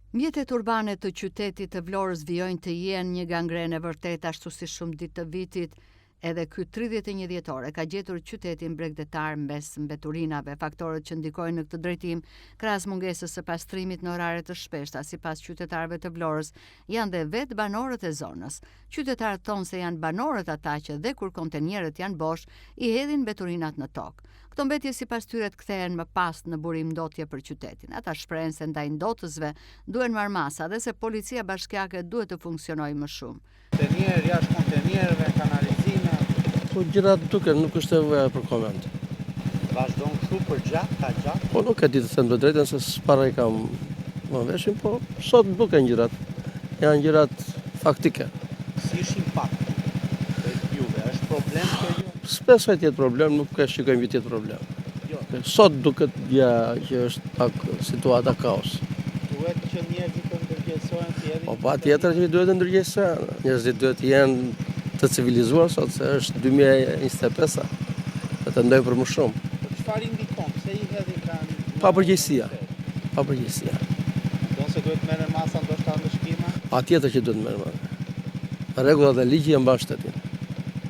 Mjetet urbane të qytetit të Vlorës vijojnë të jenë një gangrenë e vërtetë ashtu si shumë ditë të vitit. Edhe ky 31 dhjetor e ka gjetur qytetin bregdetar mes mbeturinave. Faktorët që ndikojnë në këtë drejtim, krahas mungesës së pastrimit në orare të shpeshta sipas qytetarëve të Vlorës, janë dhe vetë banorët e zonës. Qytetarët thonë se janë banorët ata që dhe kur kontenierët janë bosh, i hedhin mbeturinat në tokë. Këto mbetje sipas tyre kthehen më pas në burim ndotje për qytetin. Ata shprehen se ndaj ndotësve duhen marrë masa dhe se policia bashkiake duhet të funksionojë më shumë. Kontenierë, jashtë kontenierëve, kanalizime. Po gjërat duken, nuk është nevoja për koment. Vazhdon kështu për gjatë, ka gjatë? Po nuk e di të them të drejtën se s'para i kam më veshin, po sot duken gjërat. Janë gjërat faktike. Si është impakti te juve, është problem kjo gjë? S'besoj të jetë problem, nuk e shikojmë që të jetë problem. Jo. Sot duket ja që është pak situata kaos. Duhet që njerëzit të ndërgjegjësohen si edhe Po patjetër që duhet të ndërgjegjësohen. Njerëzit duhet të jenë të civilizuar sot se është 2025-a. Dhe të mendojnë për më shumë. Po çfarë i ndikon? Pse i hedhin kanë? Papërgjegjësia. Papërgjegjësia. Mendon se duhet të merren masa ndoshta ndëshkime? Patjetër që duhet të merren masa. Rregullat dhe ligji e mban shtetin.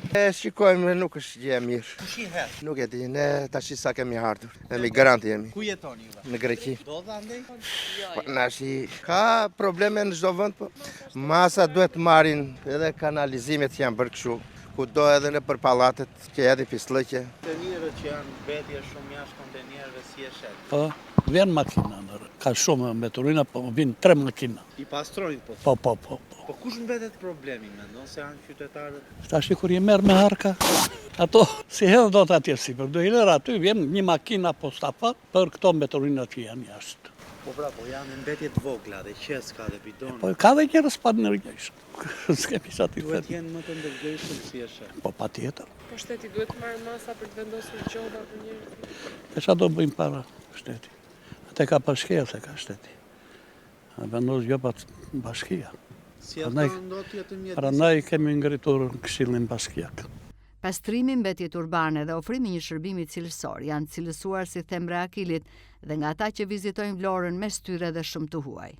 E shikojmë, nuk është gjë e mirë. Kush i hedh? Nuk e di, ne tash sa kemi ardhur. Emigrantë jemi. Ku jetoni juve? Në Greqi. Ndodh andej? Po tashi ka probleme në çdo vend, po masa duhet të marrin edhe kanalizimet që janë bërë kështu, kudo edhe nëpër pallatet që hedhin pisllëqe. Kontenierët që janë mbetje shumë jashtë kontenierëve si e sheh? Po, vjen makina, ka shumë mbeturina, po vijnë tre makina. I pastrojnë po? Po, po, po. Po, po kush mbetet problemi, mendon se janë qytetarët? Tashi kur i merr me arka, ato s'i hedh dot atje sipër, do i lërë aty, vjen një makinë apostafat për këto mbeturinat që janë jashtë. Po pra, po janë mbetje të vogla dhe qeska dhe bidona. Po ka dhe njerëz pa ndërgjegje. S'kemi ça t'i themi. Duhet jenë më të ndërgjegjshëm si e sheh. Po patjetër. Po shteti duhet të marrë masa për të vendosur gjoba për njerëzit. E ça do bëjmë para shteti? Atë e ka bashkia, s'e ka shteti. A vendos gjobat bashkia. Si ato ndotje të mjedisit? Prandaj kemi ngritur këshillin bashkiak. Pastrimi, mbetjet urbane dhe ofrimi i një shërbimi cilësor janë cilësuar si thembre e Akilit dhe nga ata që vizitojnë Vlorën mes tyre dhe shumë të huaj.